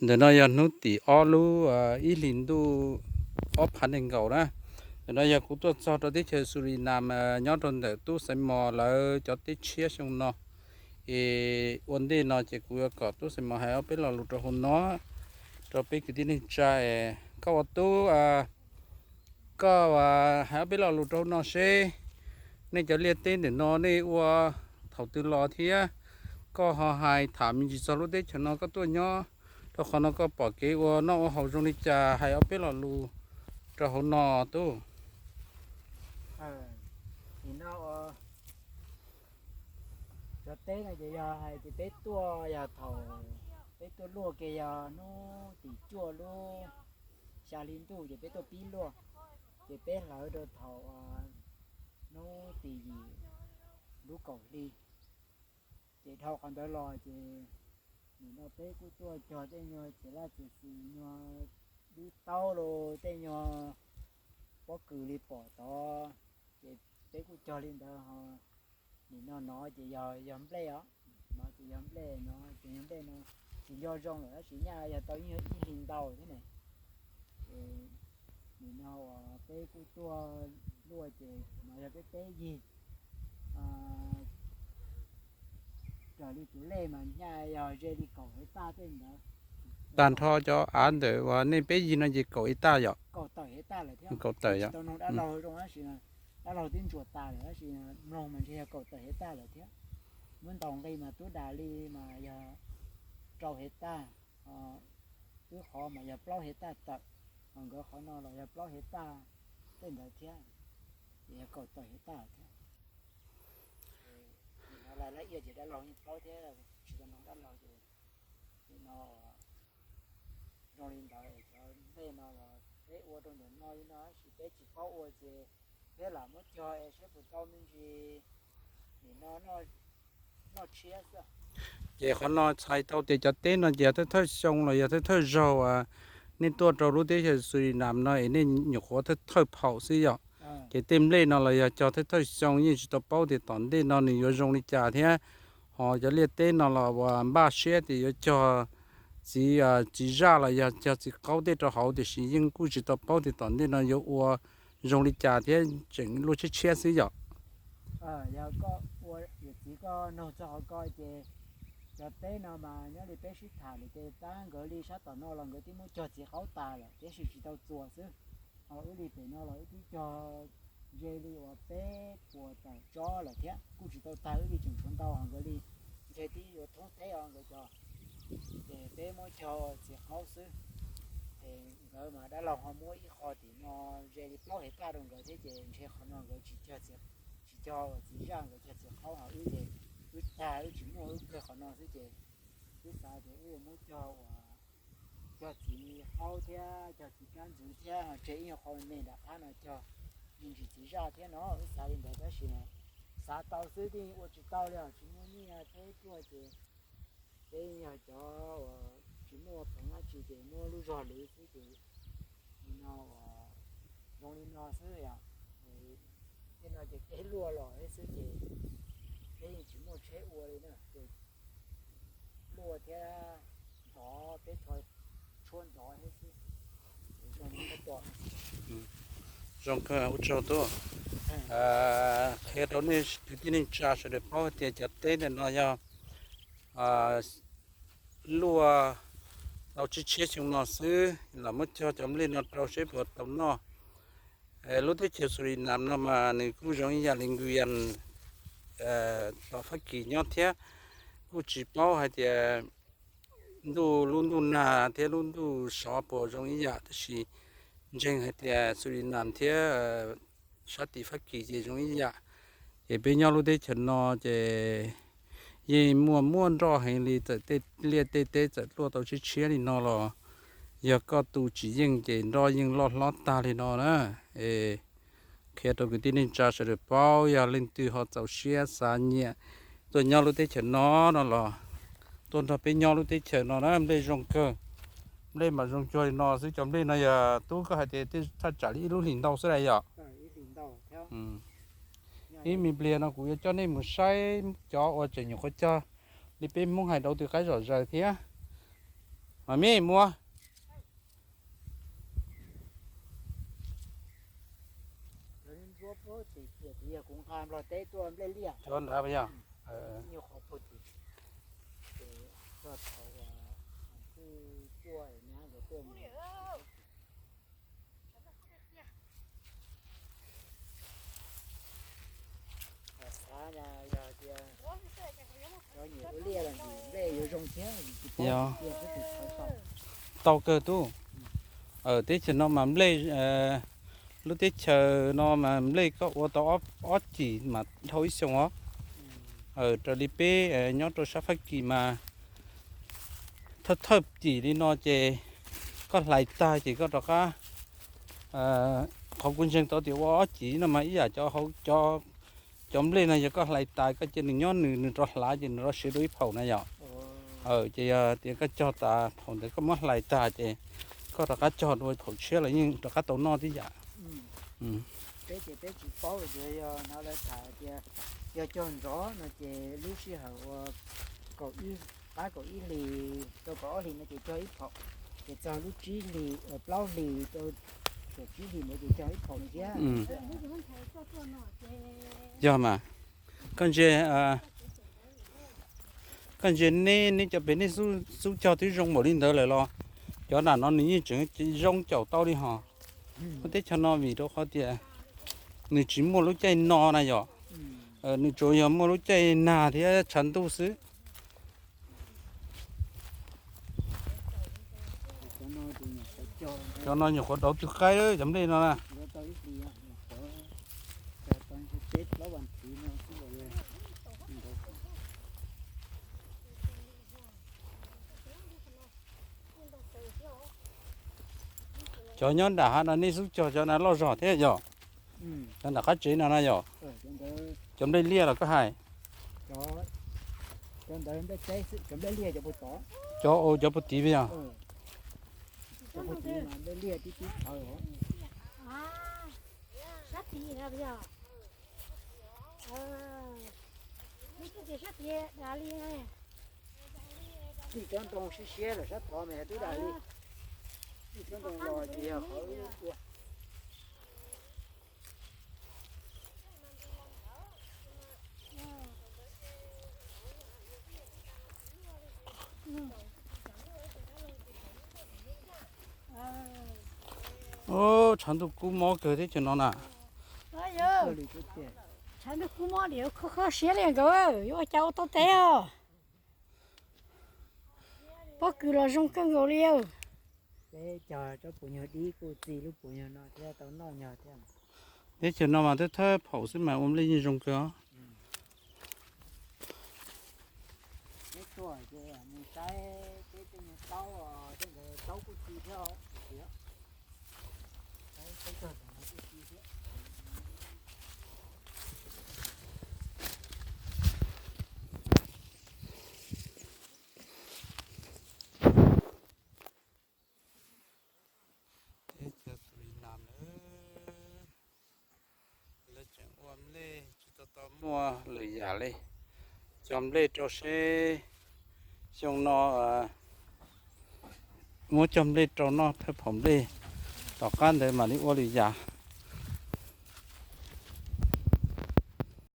Ntawm no yog hnub tim ob lub ib hlis ntuj ob phav nees nkaum na. Ntawm no yog kuv tuaj txog rau teb chaws Suriname nyob rau ntawm tub Xaiv Mos lawv cov teb tshiab xyoo no. Es ua ntej no ces kuv yuav kom tub Xaiv Mos hais ob peb lo lus rau hauv no rau peb kwv tij neej tsa. Koj ua tub, koj hais ob peb lo lus rau hauv no seb nej cov liaj teb ntawm no nej ua thaum twg los thiab koj ho hais tham me ntsis txog lub teb chaws no koj tuaj nyob rau qhov no koj pom kev ua noj ua haus zoo li cas, hais ob peb lo lus rau hauv no tub. Cov teb no ces yog hais tias peb tuaj yog thaum peb tuaj luaj ke yog hnub tim cuaj lub xya hli ntuj ces peb tuaj pib luaj, ces peb hlawv rau thaum hnub tim yim lub kaum hli. Ces dhau qhov ntawd los ces nim no peb kuj tuaj cog tej nyuag txiv laj txiv xwm, nyuag dib taub los tej nyuag pob kws li pom tod, ces peb kuj cog li ntawd ho. Nim no no ces yog nplej os, no ces yog nplej no ces yog nplej no tsis nco zoo lawm tab sis nyaj yog tau ib hlis ntau thiab ne. Ces nim no uas peb kuj tuaj luaj ces no yog peb peb yig raws li tus lej mas nyaj yog ze li kaum hektar tej ntawd. Tag nrho cov av ntawm uas nej peb yig no ces kaum hektar yom? Kaum tawm hektar lawm thiab. Kaum tawm yom? Tsis tau noog dab laug zoo tab sis dab laug twb ntsuas tas lawm tab sis mloog mas ntshe yog kaum tawm hektar lawm thiab. Muab ntaus nqi mas tub das li mas yog rau hektar, twb qhov mas yog plaub hektar tawm, ho nkawd qhov no los yog plaub hektar tej ntawd thiab, ces yog kaum tawm hektar thiab. Nim no laj laj iaj ces dab laug yeej paub thiab, tsis tau noog dab laug ces nim no zoo li ntawd es cov nplej no los peb ua rau ntawm no li no tab sis peb tsis paub ua ces peb lam muab cog es saib puas tau me ntsis. Nim no noj tshiab xwb. Ces qhov no txhais tau tias cov teb no ces yog thawj thawj xyoo los yog thawj thawj zaug uas nej tuaj rau lub teb chaws Suriname no es nej nyuam qhuav thawj thawj phaum xwb yom? Ces tej nplej no los yog cog thawj thawj xyoo yeej tsis tau paub tias tom ntej no nws yuav zoo li cas thiab. Ho cov liaj teb no los uas npaj siab tias yuav cog txiv, txiv zaj los yog cog txiv qaub tej rau hauv tiam sis yeej kuj tsis tau paub tias tom ntej no yuav ua zoo li cas thiab tseem luaj tshiab tshiab xwb yom? Yog koj ua yawm txiv koj noog txog qhov ko ces cov teb no mas nyob li peb sib tham lawm ces tab nkawd li sab tom no los nkawd twb muab cog txiv qaub tas lawm tiam sis tsis tau txuas xwb. Ho wb li pem no los wb twb cog ze li uas peb puas tawm tsob lawm thiab kuj tsis tau tag, wb li tseem tshuav ntau ho nkawd li ntshe twb yuav thoob teb os nkawd cog. Ces peb muab cog txiv qaub xwb. Ces nkawd mas dab laug ho muab ib qho tim no ze li plaub hektar rau nkawd thiab ces ntshe qhov no nkawd tsis cog, tsis cog uas txiv zaj, nkawd cog txiv qaub ho wb ces wb tag wb tsis muaj, wb kawg qhov no xwb ces wb xav tias wb yuav muab cog uas cog txiv qaub thiab cog txiv kab ntxwv thiab ho tseg ib nyuag qho me me nram qab no cog me ntsis txiv zaj thiab no, wb xav li ntawd tab sis xav tau xwb, twb ua tsis tau li os, tsis muaj nyiaj thiab tuaj ces peb yog cov uas tsis muaj khoom dab tsi ces muab lub zog lwv xwb ces li no uas zoo li no xwb yom. Tej no ces kev luaj los thiab xwb ces peb yeej tsis muaj tsheb ua li na ces luaj thiab ntov peb tshuab ntov thiab xwb. Zoo kawg, ua tsaug tub. Qhia rau nej kwv tij neej tsa sawv daws paub tias cov teb ntawm no yog luaj tau tsib tshiab xyoo no xwb, los muab cog cov nplej no rau seb puas tau noj. Lub teb chaws Suriname no mas nws kuj zoo ib yam li Guyana tom Fab Kis nyob thiab, kuj tsis paub hais tias ntuj lub ntuj nag thiab lub ntuj sov puas zoo ib yam tab sis ntseeg hais tias Suriname thiab sab tim Fab Kis ces zoo ib yam. Ces peb nyob lub teb chaws no ces yeej muaj muaj nroj heev li, txawm tej liaj tej teb txawm luaj tau tshiab tshiab li no los yog koj tu tsis yeej ces nroj yeej loj hlob tag li no na. Es qhia rau kwv tij neej tsa sawv daws paub, yog leej twg ho txaus siab xav nyiam tuaj nyob lub teb chaws no no los tuaj nrog peb nyob lub teb chaws no na, nplej zoo kawg. Nplej mas zoo cuag li no xwb, cov nplej no yog tub koj hais tias thaj tsam li ib lub hlis ntau xwb las yom? Ib me pliag no kuv yuav coj nej mus saib cov uas tseem nyuam qhuav cog Li peb Hmoob hais dauv twg qaib zom zaws thiab. Mas me muab cov nrad yog. Yog, tau kawg tub. Teb chaws no mas nplej, lub teb chaws no mas nplej koj ua tau ob cim mas dhau ib xyoos os. Raws li peb nyob rau sab Fab Kis mas thawj thawj cim li no ces koj hlais tag ces koj rov qab, qhov kuv ntseeg tau tias ua ob cim no mas ib yam cov hauv, cov nplej no yog koj hlais tas koj cia nws nyob nws, nws rov hlav ces nws rov siav dua ib phaum na yom. Ces yog tias koj cog tas phaum ntawd koj muab hlais tag ces koj rov qab cog dua phaum tshiab los yeej rov qab tau noj tib yam. Peb ces peb tsis paub ces yog hnov lawv tham tias yog cog nrov no ces lub sij hawm uas kaum ib, qab kaum ib hlis rau kaum ob hlis no ces cog ib phaum, ces txog lub tsib hlis, plaub hlis rau kaum tsib hlis ntawd ces cog ib phaum thiab. Yog mas, koj ntsia, koj ntsia neb, neb cov pem nej xub cog twb zoo npaum li ntawd lawm los cov nram no nws yeej tseem zoo caum tau li hos. Lub teb chaws no vim rau qhov tias nws tsis muaj lub caij no na yom, nws tsuas yog muaj lub caij nag thiab tshav ntuj xwb. Cov no nyuam qhuav dauv twg qaib cov nplej no na. Cov nyob nram hav no nej xub cog cov na loj zog thiab yom. Cov nram qab tsev no na yom. Cov nplej liaj los koj hais. Cov, cov puag tid yog. Txij tsob ntoo siab siab lawm sab tod mas yog twb dag li. Txij tsob ntoo los ces yog qhov ua. Tshav ntuj kub mob kawg teb chaws no na. Tshav ntuj kub mob li, kho kho siab li nkawd, yuav ua cas ua tau teb os. Pob kws los zoo kawg nkaus li. Peb cog tsob puas nyuag dib kuj txi lub puas nyuag no thiab tau noj nyuag thiab. Teb chaws no mas twb thawj phaum xwb mas ua nplej yeej zoo kawg os. Peb tuaj ces nws saib peb tej nyuag taub, tej ntawd taub kuj txi thiab. Teb chaws Suriname na, lawv tseem ua nplej tsis tau tau muaj lwm yam li. Cog nplej rau seb xyoo no muab cog nplej rau noj thawj phaum nplej, tom qab ntawd mam li ua lwm yam.